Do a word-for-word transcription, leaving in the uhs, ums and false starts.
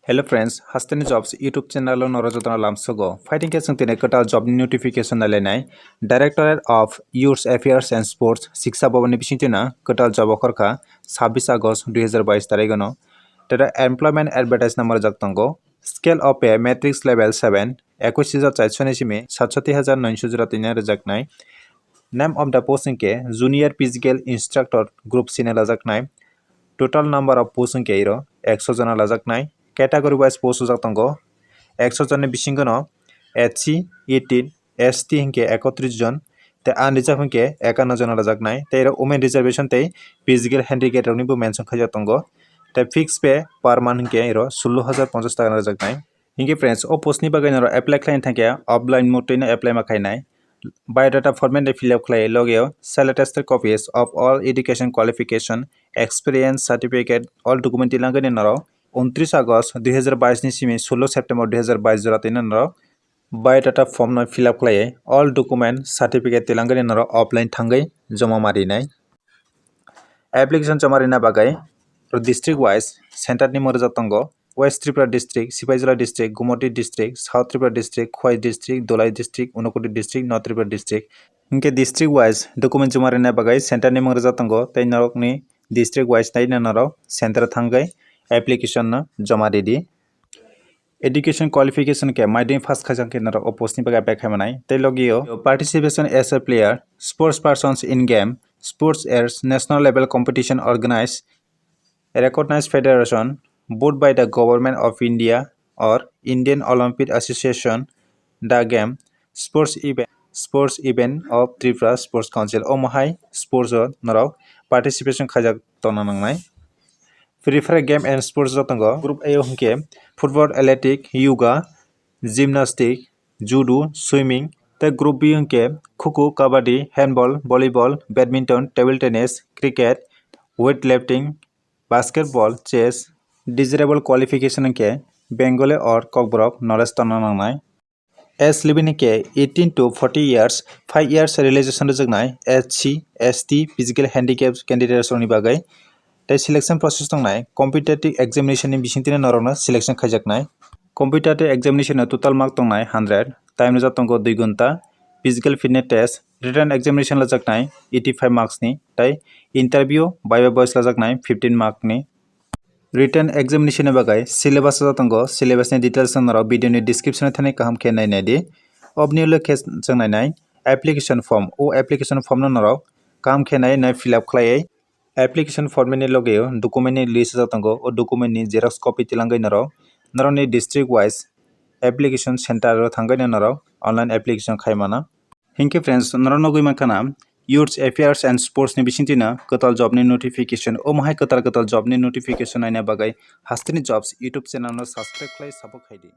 Hello friends, Hasteni Jobs YouTube channel o norok jotono lamsogo. Phaidi khe chwng tini kwtal job ni notification nailainai. Directorate of Youth Affairs and Sports, Shiksha Bhavan ni bisingtwi no kwtal job okhorkha sabbish August dui hazar bais tarikh no. Tei employment advertise number jak tongo. Scale of pay matrix level seven, ekush hajar charso ni simi satsoti hajar noisho jora twi no rwjaknai. Name of the post hwnkhe Junior Physical Instructor, Group C no lajaknai. Total number of post hwnkhe iro ekso jona lajaknai. Category wise post ujak tongo. Ekso jonni bisingo no S C eighteen, S T hwnkhe ekotris jon, tei unreserved hwnkhe ekanno jona lajaknai. Tei iro women reservation tei physical handicap rokni bo mention khaijak tongo. Tei fixed pay per month hwnkhe iro sullo hajar ponchash taka lajaknai. Hinkhe friends, o post ni bagwi norok apply khlaina thangkhe offline mode no apply ma khainai. Biodata format no fill up khlai, logi o self attested copies of all education qualification, experience certificate, all document tilangwi norok untris August dui hazar bais ni simi sullo September dui hazar bais jora twi norok biodata form no fill up khlai, all document certificate tilangwi norok offline thangwi joma ma rinai. Application joma rina bagwi district wise center ni mwrwjak tongo. West Tripura district, Sipaijala district, Gumoti district, South Tripura district, Khowai district, Dholai district, Unakoti district, North Tripura district. Hinkhe district wise document joma rina bagwi center ni mwrwjak tongo tei norokni district wise nai norok center thangwi application no joma ridi. Education qualification khe maidin pass khaijak khe norok o post ni bagwi apply khaimanai. Tei logi o participation as a player, sports persons in game, sports as national level competition organized, recognized federation, board by the Government of India or Indian Olympic Association, the game, sports event, sports event of Tripura Sports Council. Omo hai sports o norok participation khaijak tongna nangnai. Prefer game and sports rok tongo. Group A o hwnkhe football, athletic, yoga, gymnastic, judo, swimming, tei group B hwnkhe khuku, kabaddi, handball, volleyball, badminton, table tennis, cricket, weightlifting, basketball, chess. Desirable qualification hwnkhe Bengali or Kokborok knowledge tongna nangnai. Age limit hwnkhe eighteen to forty years, five years relaxation rwjaknai S C, S T, physical handicap candidates rokni bagwi. Tei selection process tongnai, competitive examination ni bisingtwi norokno selection khaijaknai. Competitive examination no total mark tongnai hundred, time rwjak tongo dui ghonta, physical fitness test, written examination lajaknai eighty five marks ni, tei interview viva voice lajaknai fifteen mark ni. Written examination ni bagwi syllabus o tongo, syllabus ni details no norok video ni description o thani kaham khe nai nai di. Oboni ulo khe chwng nai nai application form, o application form no norok kaham khe nai nai fill up khlai. Application form ni loge o document ni list o tongo, o document ni xerox copy tilangwi norok norokni district wise application center o thangwi norok online application khai mano. Hinkhe friends, norok nugwi mankha na Youth Affairs and Sports ni bisingtwi no kwtal job ni notification. Omo hai kwtal kwtal job ni notification naina bagwi Hasteni Jobs YouTube channel no subscribe khlai support khai di.